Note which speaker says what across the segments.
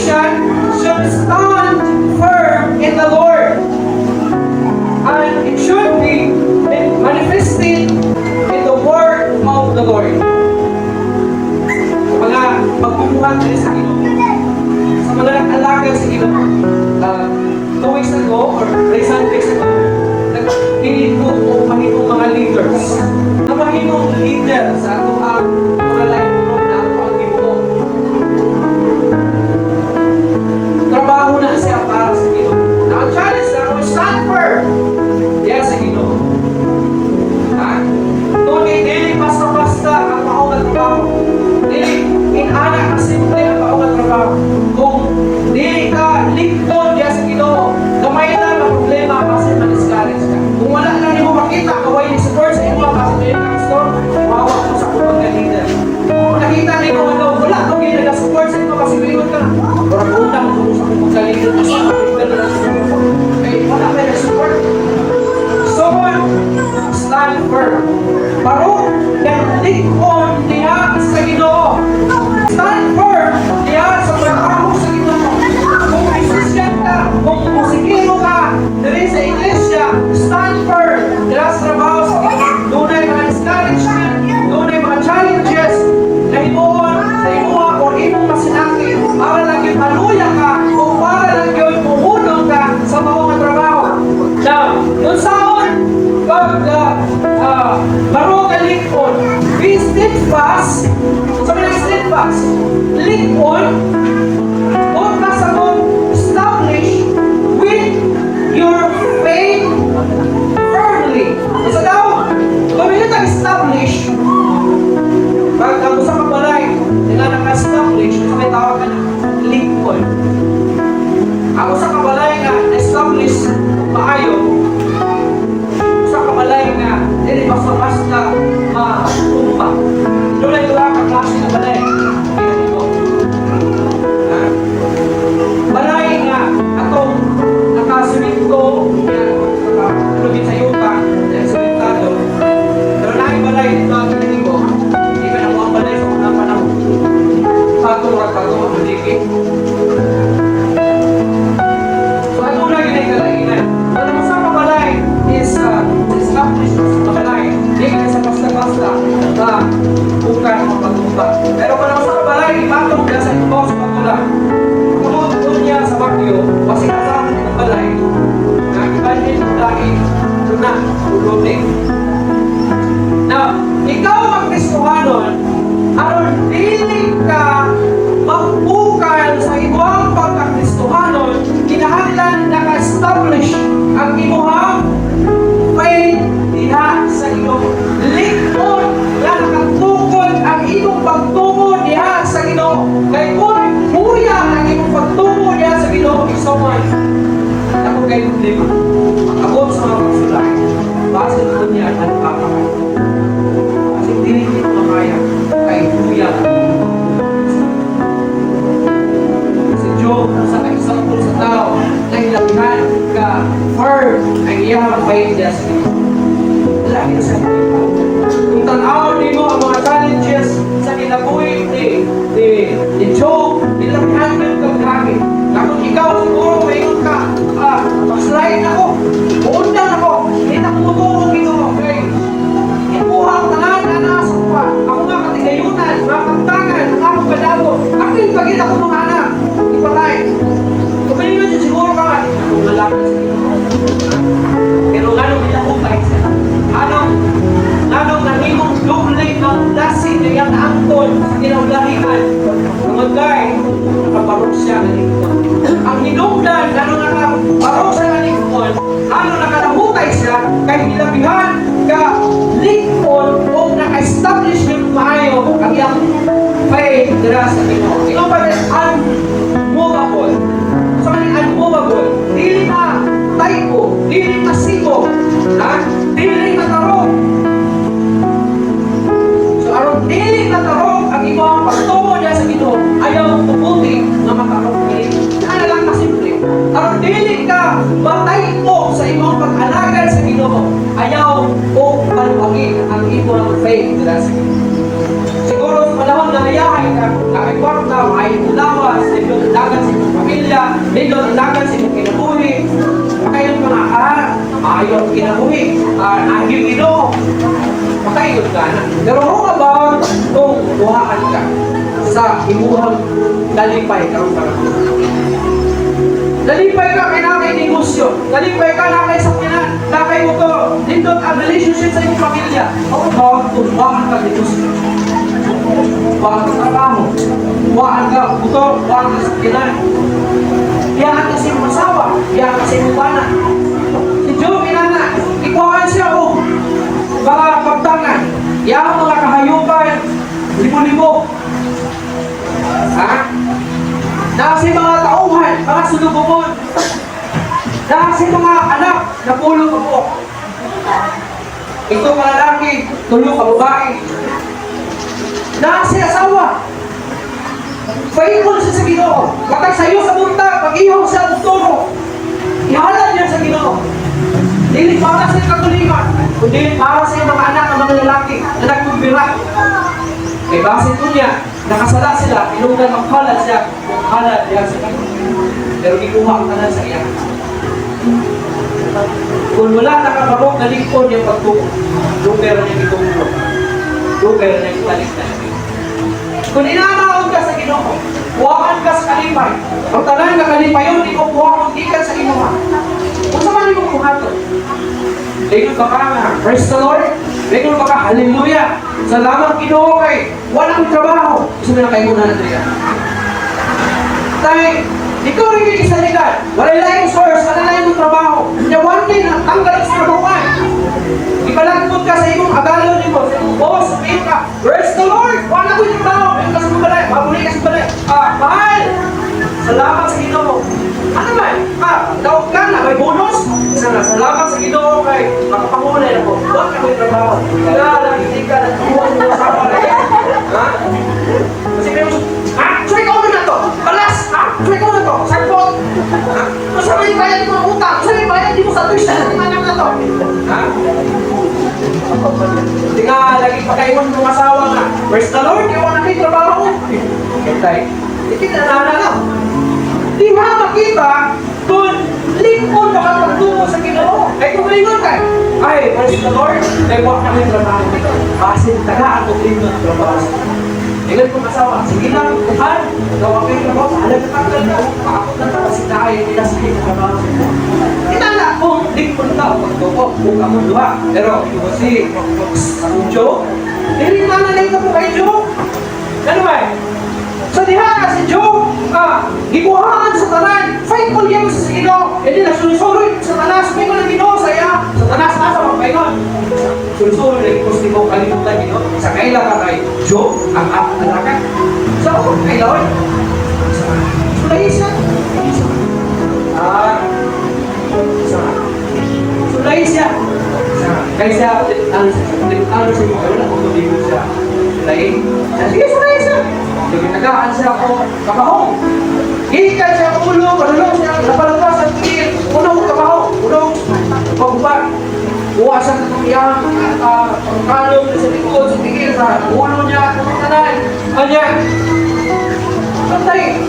Speaker 1: Christian should stand firm in the Lord. And it should be manifested in the work of the Lord. Sa mga magbubuhat din sa Ginoo, sa mga nag-alagad sa Ginoo, 2 weeks ago or 3 Sundays ago, nagpili ko og mahimong mga leaders. Na mahimong leader sa ato ang mga life group na ato ang gibuo. Trabaho na siya para sa Ginoo. Na ang challenge na ako, stand firm. Diya sa Ginoo. Ha? Tungod kay dili basta-basta ang mao nga trabaho. Dili inana ka simple ang mao nga trabaho. Kung dili ka lig-on diya sa Ginoo, gamay lang ang problema kasi ma-discourage ka. Kung wala lang nimo makita, kaway ni support sa imo kasi may pastor, mawa mo sa kung pagka-leader. Kung nakita nimo nga daw, wala kang gina nag-support sa imo kasi moingon ka, "Murag undang ko sa akong pagka-leader kasi kay wala may nag-support." So, stand firm. Barog and lig-on diha sa Ginoo. Stand firm diha sa pag-amo sa Ginoo. Kung musician ka, kung musikero ka, diri sa iglesia, stand firm diha sa trabaho sa Ginoo. Dunay mga discouragement, dunay mga challenges na himuon sa imuha or imong masinaki para lang yun maluya ka o para lang yun muhunong ka sa mao nga trabaho. Now, unsaon pag barog ka lig-on, be steadfast. Sa mga steadfast, lig-on, o kasabot, establish with your faith firmly. Sa daw, kung yun establish, pag ang usa ka balay nga naka-establish, sa may tawag ka na, lig-on. Ang usa ka balay nga na-establish maayo, usa ka balay nga dili basta-basta matumba. Dunay duha ka klase nga balay. Ginahimo. Ha? Balay nga atong nakasimento, naka sa yuta, na simentado. Pero naay balay dito ang ginahimo, di ka na mo ang balay sa unang panahon. Bago ra kato ang maligid. So ano na ginay kalainan? Pero ang usa ka balay is established sa balay. Di ka sa basta-basta na bukan mapatumba. Pero kung ang usa ka balay ipatong ka sa ibaw sa patula. Tungod niya sa bagyo, pasikasan ng balay, na ibalhin dahil na ulutin. Now, ikaw ang Kristohanon, aron dili ka mapukal sa imong pagka-Kristohanon, kinahanglan naka-establish ang imong faith diha sa Ginoo. Lig-on nga nakatukod ang imong pagtuo diha sa Ginoo. Kay kung huya ang imong pagtuo diha sa Ginoo, igsoon, ako kay problema. Abot sa mga pagsulay, base ko niya at papakay. Kasi dili ko makaya kay huya. Si Job, sa example sa tao, na hilabihan ka firm ang iyang faith diha sa Ginoo. Wala kita sa Kung tan-awon nimo ang mga challenges sa kinabuhi ni Job, hilabihan yun kag. Na kung ikaw siguro maingon ka, "Ah, backslide ako, uundang ako, hindi na kumutuo Ginoo, kay ikuha ang tanan na nasa kuha. Ako nga katigayunan, mga kaptangan, ang akong kadabo, apil pagit ako mga anak, ipatay." Kung yun siguro ka nga, kung malapit sa Ginoo. Pero nganong nilahutay siya? Anong nahimong doble ng blessing na iyang naangkon sa kinaulahian? Tungod kay, nakabarog siya ng lig-on. Ang hinungdan, ano nakabarog siya ng lig-on, ano nakalahutay siya, kay nilabihan ka lig-on o naka-establish yung maayo ang iyang faith dira sa Ginoo. Ikaw pa rin unmovable. Sa kaning unmovable, dili na tayko, dili masibo, ha? Dili matarong. So aron dili matarong ang imong pagtuo niya sa Ginoo, ayaw tuguti nga matarong kini. Ana lang kasimple. Aron dili ka matayko sa imong pag-alagad sa Ginoo, ayaw o paluwagin ang imong faith dira sa Ginoo. Siguro sa panahon na nayahay ka, na kay kwarta, maayo nindot ang dagan sa imong kinabuhi, makaingon ka nga, "Ah, maayo ang kinabuhi, ah, naagil Ginoo." Makaingon ka na. Pero how about kung kuhaan ka sa imuhang kalipay karong panahon? Nalipay ka kay naa kay negosyo. Nalipay ka naa kay sakyanan, naa kay motor. Nindot ang relationship sa imong pamilya. How about kung kuhaan ka negosyo? Kuhaan ka trabaho. Kuhaan ka motor, kuhaan ka sakyanan. Iyahan ka sa imong asawa, iyahan ka sa imong bana. Si Job, inana, ikuhaan siya og mga pagtangan. Iyang mga kahayupan, libo-libo. Ha? Naa si mga tauhan, mga sulubungon. Naa si mga anak na 10 ka buok. Pito ka lalaki, 3 ka babae. Naa si asawa. Faithful siya sa Ginoo. Matag sayo sa buntag, pag-ihaw siya og toro. Ihalad niya sa Ginoo. Dili para sa kaugalingon, kundi para sa mga anak ng mga lalaki na nagkumbira. Kay base po niya, nakasala sila, inugan maghalad siya, maghalad diya sa Ginoo. Pero gikuha ang tanan sa iya. Kung wala nakabarok na lingkod yung pagtuo, dugay ra niya gitungro. Dugay ra niya gitalikdan. Kung inanaon ka sa Ginoo, kuhaan ka sa kalipay. Ang tanan nga kalipayon imo kuhaon gikan sa Ginoo. Unsa man imong buhaton? Lingon ba ka nga, "Praise the Lord"? Lingon ba ka, "Hallelujah. Salamat, Ginoo, kay wala akong trabaho"? Isa na kay na Andrea. Tay, ikaw rin yung isaligan. Wala laing source, wala laing mong trabaho. Nya one day, natanggal sa trabahoan. Ipalagpot ka sa imong agalon nimo, sa imong boss, sabihin ka, "Praise the Lord! Wala ko'y trabaho." Ayun ka sa mga balay, mabuli ka sa balay. "Ah, mahal! Salamat sa Ginoo." Ano man? Ah, daog ka na, may bonus. Isa nga, "Salamat sa Ginoo kay makapangulay ako. Wala ko'y trabaho." Kaya lang, hindi ka nagtuwa mo sa balay. Ha? Kasi may ah, so ikaw na to. Balas! Ah, so ikaw na to. Sagpot! Ha? Unsa may bayad mo utang? Unsa may bayad mo sa tuition ng anak na to? Ha? Hindi nga, lagi pakaingon mong asawa nga, "Praise the Lord, iwan na kayo trabaho." Kaya, hindi na na lang. Di ha makita kung lingkod ka pagtuo sa Ginoo. Ay kung lingon ka, "Ay, praise the Lord, kay wa na kayo trabaho." Basin tagaan kung lingon ang trabaho sa Ginoo. Ingon kong asawa, "Sige lang, kuhan, gawa kayo trabaho, alam na tanggal ka, paakot na ka, kasi tayo nila sa iyong trabaho sa Ginoo." Kita na kung lingkod ka o pagtuo, kung among duha. Pero kung si akong Job, dili na na lang po kay Job. Ano ba? So diha si Job, gikuhaan sa tanan, faithful yan sa Ginoo. E di nagsulsuloy sa tanas, may ng Ginoo sa iya. Sa tanas asa magpaingon. Sulsuloy lagi ko sa kalimutan Ginoo. Sa kaila ka kay Job ang akong alagad. Sa ako kaila oy. Sa sulay siya. Ah. Sa sulay siya. Sa kay siya ano siya wala ko tubigo siya. Sulay. Sige, sulay siya. Nagtagaan siya ako kabahong. Gikan siya ulo, padulong siya, lapalapa sa tigil, unong kabahong, unong pagbubat. Kuha siya ng iyang pangkalong sa likod, sa tigil, sa ulo niya, tanan. Kanya, patay.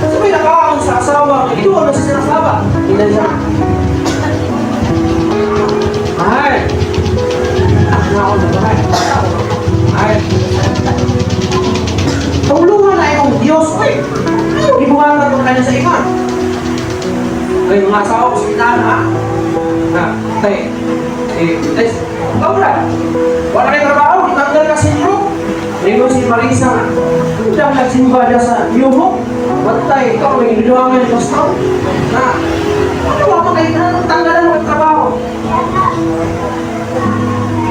Speaker 1: Sa may nakaon sa asawa, ito na siya sa asawa. Tingnan siya. "Mahal. Ako na, mahal. Mahal. Tulungan na imong Diyos. Uy, ano gibuhatan ko kanya sa iman?" Ay, mga asawa ko sa inana, ha? Na, tay, eh, tay, wala. Wala kay trabaho, itanggal ka sindro. Ingon si Marisa nga, "Hindi ang nagsimba niya sa New Hope. Bantay, ikaw, may ginuwangan ni Pastor. Na, ano ba mga tanggalan mo ang trabaho?"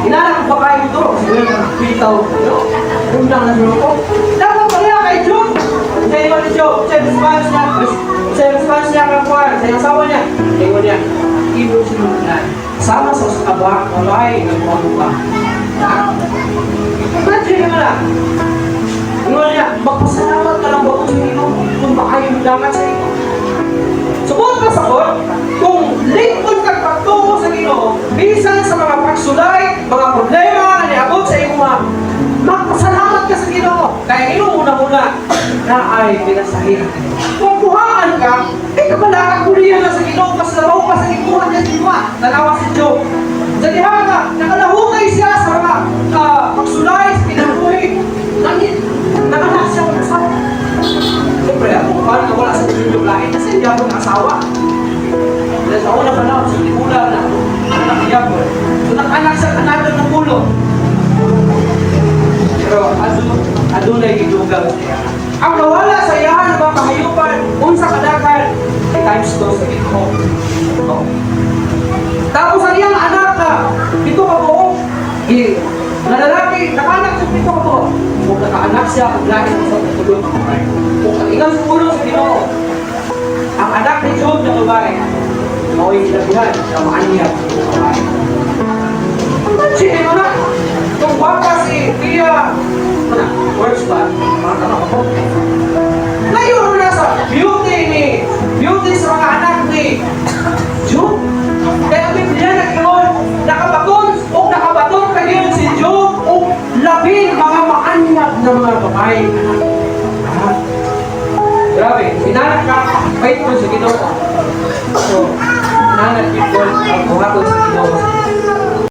Speaker 1: Inana ko pa kayo ito. Siguro yung pitaw. No? Undang na ko. Dapat pala kay Job. Sa ingon ni Job, sa response niya, sa response niya kang kuwan, sa asawa niya. Ingon niya, "Imo sinundan. Sama sa aba, babae, nagpamuka." Ha? Imagine mo na. Ingon niya, "Magpasalamat ka lang ba sa Ginoo kung makayong dangan sa imo?" Subot ka sabot, kung lingkod kag pagtuo sa Ginoo, bisan sa mga pagsulay, mga problema nga niabot sa imo, magpasalamat ka sa Ginoo. Kaya Ginoo una-una na ay pinasahi. Kung kuhaan ka, Ikabalaka ko niya na sa Ginoo, mas labaw pa sa ikuha niya sa Ginoo. Tanawa si Job. Sa diha nga, nakalahutay siya sa mga pagsulay sa kinabuhi. Nangit, nakanak siya ng asawa. Siyempre, ako, paano wala sa Job lain kasi hindi ako ng asawa. Dahil sa una pa na, sa tikula na, anak niya po. So, nakanak siya another ng pulo. Pero adunay gidugang siya. Ang nawala sa iyahan ng mga kahayupan, unsa kadaghan, times two sa Ginoo. Oh. Tapos ang iyang anak na 7 ka buok, nga lalaki, nakaanak siya 7 ka buok. Kung nakaanak siya, kung lain sa tulog. Kung ang ingang pulong sa Ginoo, ang anak ni Job na babae, mao'y gilabihan sa maanyag na babae. Imagine mo na, kung gwapa si Tia, ano, words ba? Mga tama ko. Ngayon na sa beauty sa mga anak ni Job. Kaya ang Biblia nag-ingon, nakabaton o nakabaton kayo si Job o labing mga maanyag na mga babae. Ah, grabe, inanak ka, faithful sa Ginoo. So, inanak people ang buhaton sa Ginoo.